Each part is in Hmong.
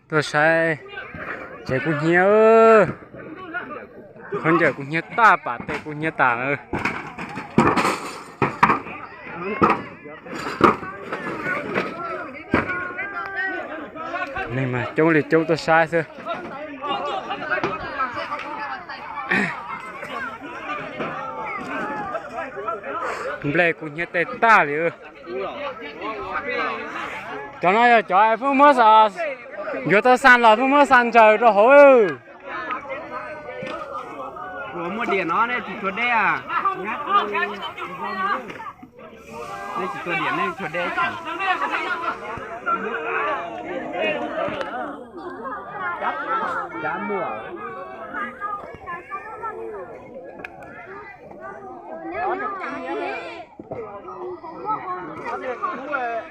Tuaj saib tsev kub hnyiab, khaub ncaws kub hnyiab tag, pam tes kub hnyiab tas lawm. Neeg mas coob li coob tuaj saib xwb. Nplej kub hnyiab tej tag li. Cov no yog cov pheej muab, yuav tau xa los pheej muab xa ntsaws rau hauv. Muaj diam no nej tsis tshuav deb. Nej tsis tua diam nej tshuav deb.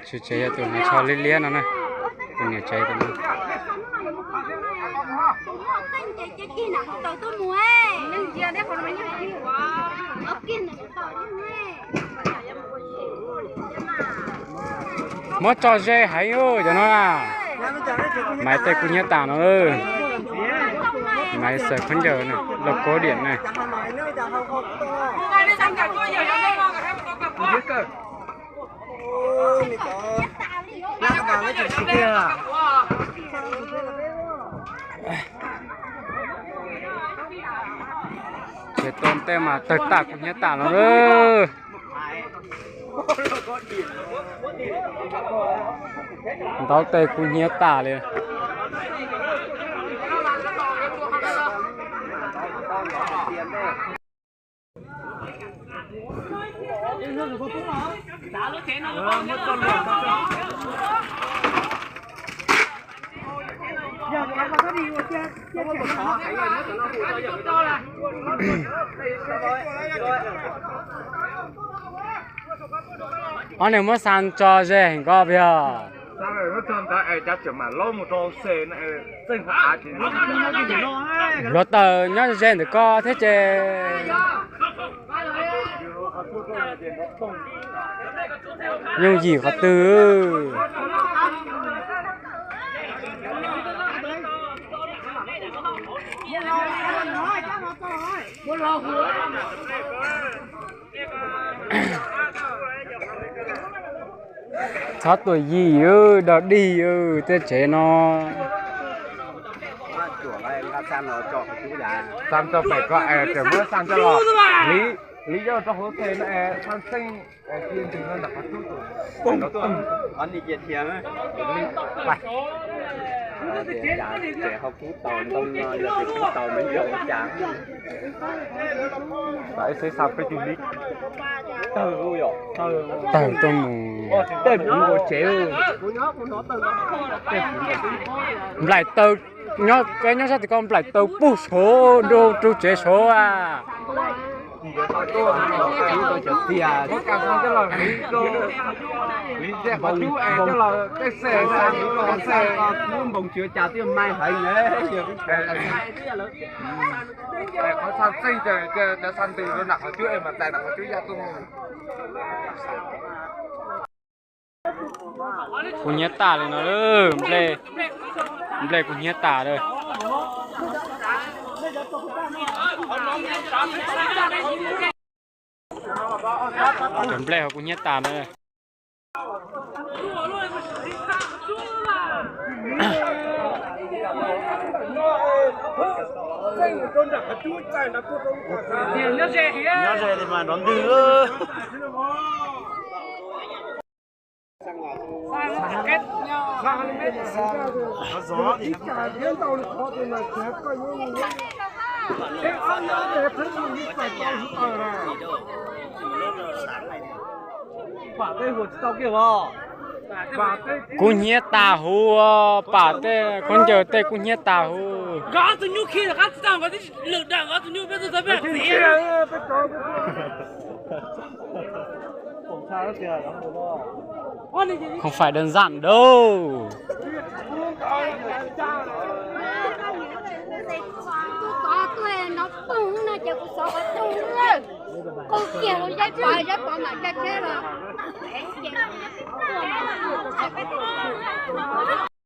Tsis tsev yog tus hnav tsho liab liab no na, tus niam tsev tus no. Muab tso ze heev cov no na. Maiv tej kub hnyiab tas no, maiv xaws khaub ncaws, lauj kaub diam na. Tsev tau tej mas tawg tag kub hnyiab tas no. Ntaub tej kub hnyiab tas li. Ob niag muab xa tso ze heev koj yog. Hluav taws nyob ze ntawm koj thiab ces yooj yim qhov twg. Txhob tuam yim, dog dig tej tsev no. Xa rau pem ko es muab xa coj los, li, li coj rau hauv teg no es xa xeej. Ces ho kub tau ntoo no yog tias kub tau me yog ua cas. Xav peb tus li tawg, tawg tuaj mus. Tej puv nkaus tsev. Nplaim taws, nyob, nyob sab tim ko nplaim taws puag saud rau tsev saud a. Kub hnyiab tas li no, nplej, nplej kub hnyiab tas lawm. Cov nplej ho kub hnyiab tas na. Nyob ze li mas nrov ntwg. Kub hnyiab tas huv, pam tej khaub ncaws tej kub hnyiab tas huv. Không phải đơn giản đâu.